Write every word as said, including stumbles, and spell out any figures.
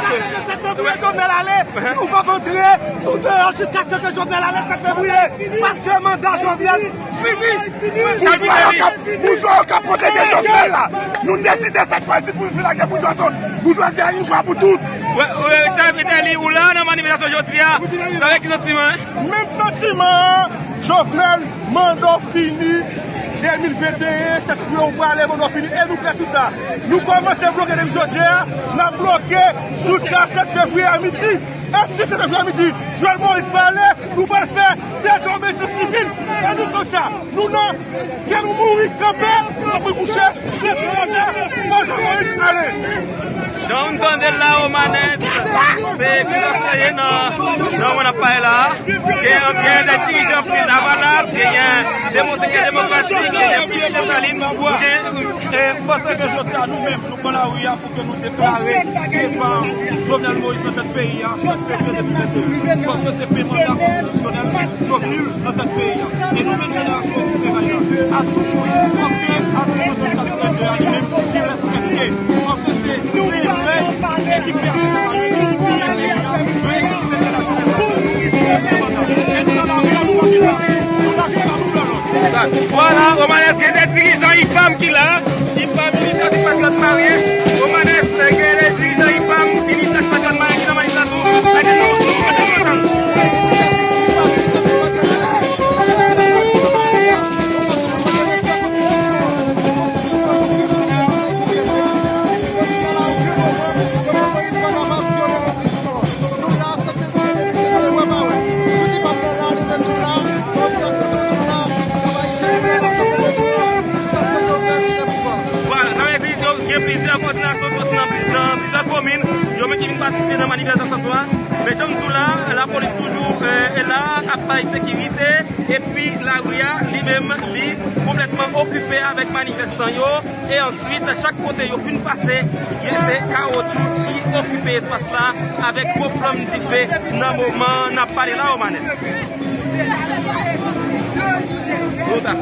Jiskaske sèt fevriye Jovenel ale, nou p ap antre, nou deyò jiskaske Jovenel ale sèt fevriye, paske manda Jovenel fini. Boujwa yo k ap, boujwa yo k ap pwoteje Jovenel la. Nou deside sèt fwa si pou nou fin lage boujwazi, boujwazi a yon fwa pou tout. Wè, wè, Richard Peterly, ou la nan manifestasyon jodi a. Sa avèk ki santiman, hein? Menm santiman an, Jovenel, manda w fini, de mil venteyen, sèt fevriye ou prale, manda w fini, e nou prè sou sa. Nou kòmanse bloke depi jodi a, n ap bloke jiska sèt fevriye a midi. E si sèt fevriye a midi, Jovenel Moïse pa ale, nou pral fè dezobeyisans sivil. E nou konsa, nou nan, kè nou mouri kanpe, nou mouri kouche, se fè atè, fò Jovenel Moïse ale. Jan w tande l la, Romanes, se kilès k ye nan, nan moman n ap pale la. Gen, gen de dirijan ki Lavalas, genyen Demosi-, gen Demokratik, genyen plis Desalin, gen, e, m panse ke jodi a nou menm, nou pran lari a pou ke nou deklare depa Jovenel Moïse nan tèt peyi a, sèt fevriye de mil venteyen. Paske se fen manda konstitisyonèl Jovenel nan tèt peyi a. E nou menm jenerasyon ki travay la, a tou pri, fòk ke atik swasannkat tirè de a li menm li respekte. Paske se nou ki fè e ki pèmèt a nou ki dirije peyi a, nou ki mete lajenès la. E nou nan lari a, nou pa gen lari. Nou lage pa nou pran lòt. Vwala, Romanes, gen de dirijan IPAM ki la. IPAM, Inisyativ Patriyòt Maryen. Romanes, gen de dirijan IPAM, Inisyativ Patriyòt Maryen ki nan manifestasyon. Mete nou sou mete nou ansanm. Vwala, sa vle di yo gen plizyè kòdinasyon soti nan pli-, nan plizyè komin, yo menm ki vin patisipe nan manifestasyon sa a. Men jan m di w la, lapolis toujou, eh, la ap bay sekirite, epi lari a, li menm, li konplètman okipe avèk manifestan yo. E answit, chak kote yo fin pase, se kawotchou ki okipe espas la avèk gwo flanm dife nan moman n ap pale la, Romanes. Nou ta.